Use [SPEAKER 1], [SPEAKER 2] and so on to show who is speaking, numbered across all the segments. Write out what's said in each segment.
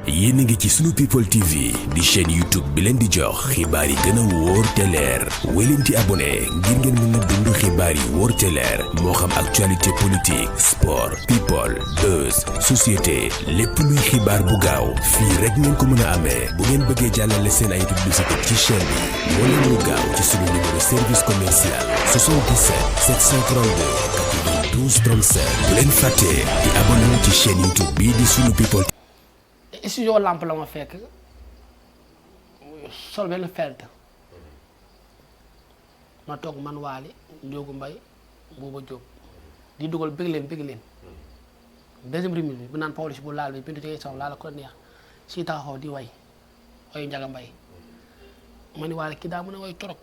[SPEAKER 1] yéen a ngi ci sunu people TV di chaîne YouTube bi leen di jox xibaar yi gën a wóor te leer wéy leen ci abonné ngir ngeen mën a dund xibaar yi wóor te leer moo xam actualité politique sport people buzz société lépp luy xibaar bu gaaw fii rek ngeen ko mën a amee bu ngeen bëggee jàllale seen ay publicité ci chaîne bi moo leen ñu gaaw ci sunu numéro service commercial 77 732 92 37 bu leen fàttee di abonné ci chaîne YouTube bi di sunu people.
[SPEAKER 2] studio lamp la ma fekk sol benn felt ma toog man Waly Ndiogu Mbaye Bouba Diop di dugal bëgg leen deuxième remix bi bu naan Pawlish bu laal bi bindu ci saw laal ko neex si taxaw di way Njaga Mbaye ma ni Waly kii daa mën a way torop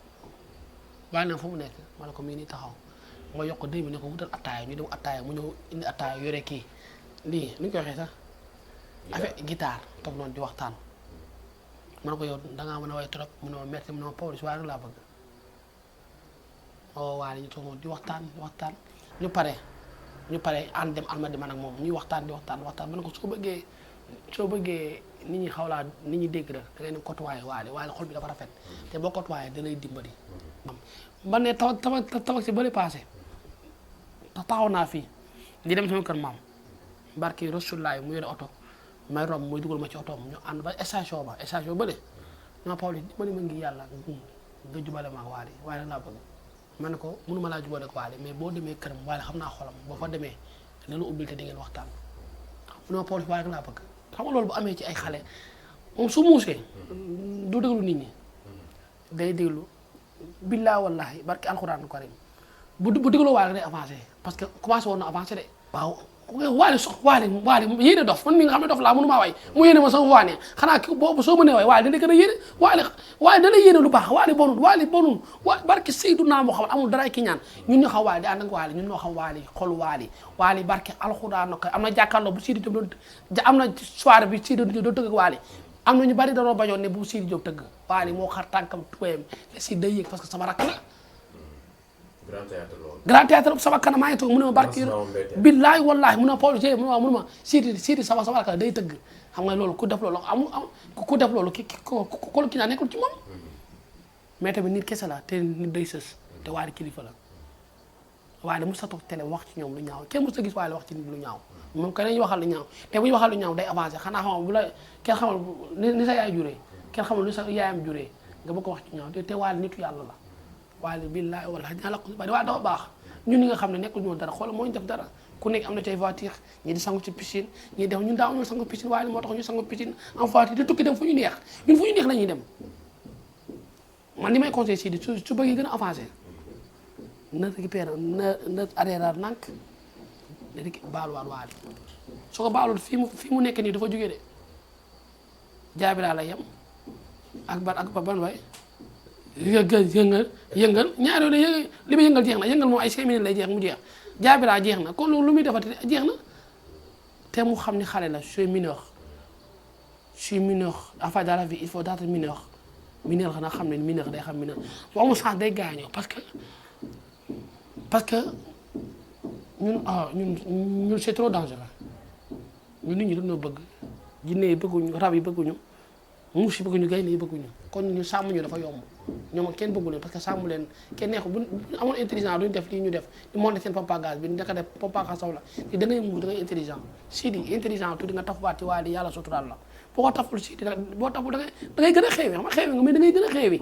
[SPEAKER 2] Waly na fu mu nekk ma ne ko mii nii taxaw ma yokk dëy bi ne ko wutal attaaya ñu dem attaaya mu ñëw indi attaaya yore kii lii ni ñu koy waxee sax affaire guitare toog noonu di waxtaan man ko yow dangaa mën a way trop mu ne ma merci mu ne ma Pawlish waaye rek laa bëgg oo Waly ñu toog noonu di waxtaan ñu pare ànd dem almadi man ak moom ñuy waxtaan man ko soo bëggee nit ñi xaw laa nit ñi dégg rek da ngay ne côtoyé Waly xol bi dafa rafet te boo côtoyé da lay dimbali man ne tabax si bële passé taxaw naa fii di dem sama kër maam barki Rasulullaay mu yore oto may romb muy dugal ma ci otoom ñu ànd ba station bële ñoo Pawlish dimbali ma ngi yàlla nga jubale ma ak Waly laa bëgg ma ne ko mënuma laa jubale ak Waly mais boo demee këram Waly xam naa xolam boo fa demee dina la ubbil te di ngeen waxtaan mu ne ma Pawlish Waly laa bëgg xam nga loolu bu amee ci ay xale moom su muusee du déglu nit ñi day déglu billaa wallahi barki alxuraanu karim bu dégloo Waly day avancé parce que commencé woon na avancé de waaw Waly yéene dof man mi nga xam ne dof laa mënumaa way mu yéene ma sama voix ne xanaa boobu soo mënee way Waly dana gën a yéene Waly dana yéene lu baax Waly bonul barki Seydunaa moo xam amul dara ki ñaan ñun ñoo xam Waly di ànd ak Waly ñun ñoo xam Waly xolu Waly barki alxuraan ko am na jàkkaarloo bu Sidi Diop doon am na soirée bi Sidi Diop doon tëgg ak Waly am na ñu bari dañoo bañoon ne bu Sidi Diop tëgg Waly moo xar tànkam tuwéyam te si day yëg parce que sama rakk la grand théâtre sama kanam maa ngi toog mu ne ma barki billaay wallahi mu ne ma Pawlish mu ne ma Sidi sama rakk day tëgg xam nga loolu ku def loolu ku def loolu ki naa nekkul ci moom mais tamit nit kese la te nit day sës te Waly kilifa la Waly mos a toog télé wax ci ñoom lu ñaaw kenn mos a gis Waly wax ci nit lu ñaaw moom kenn ñu waxal lu ñaaw te bu ñu waxal lu ñaaw day avancé xanaa xamal bu la kenn xamal ni sa yaay juree kenn xamal ni sa yaayam juree nga bëgg ko wax ci ñaaw te Waly nitu yàlla la Waly billahi wala ñaa la ko bari Waly dafa baax ñun ñi nga xam ne nekkul ñoon dara xoolal moo ñu def dara ku nekk am na ci ay voiture ñii di sangu ci piscine ñii def ñun daaw ñu sangu piscine Waly moo tax ñu sangu piscine en voiture di tukki dem fu ñu neex ñun fu ñu neex la ñuy dem man li may conseillé si di su bëggee gën a avancé na récupéré na arrière nànk da di baaluwaat Waly su ko baalul fii mu nekk nii dafa jógee de jaabi laa lay yem ak ban way yëngal ñaari yoon li ma yëngal jeex na yëngal moom ay 5 minutes lay jeex mu jeex jaabira jeex na kon loolu lu muy defati jeex na te mu xam ni xale la je suis mineur enfin dans la vie il faut être mineur xanaa xam ne mineur day xam mineur waxuma sax day gaañoo parce que ñun c'est trop dangereux ñun nit ñi dañoo bëgg jinne yi bëgguñu rab yi bëgguñu muus yi bëgguñu gaynde yi bëgguñu kon ñu sàmm ñu dafa yomb ñoom kenn bëggu leen parce que sàmm leen kenn neexu bu amoon intelligent duñu def lii ñu def di monter seen pompe à gaz bi ndaka def pompe à gaz saw la te da ngay mu da ngay intelligent Sidi intelligent tuuti nga tafuwaat ci Waly yàlla suturaal la boo ko taful Sidi boo taful da ngay gën a xeewi xam nga xeewi nga mais da ngay gën a xeewi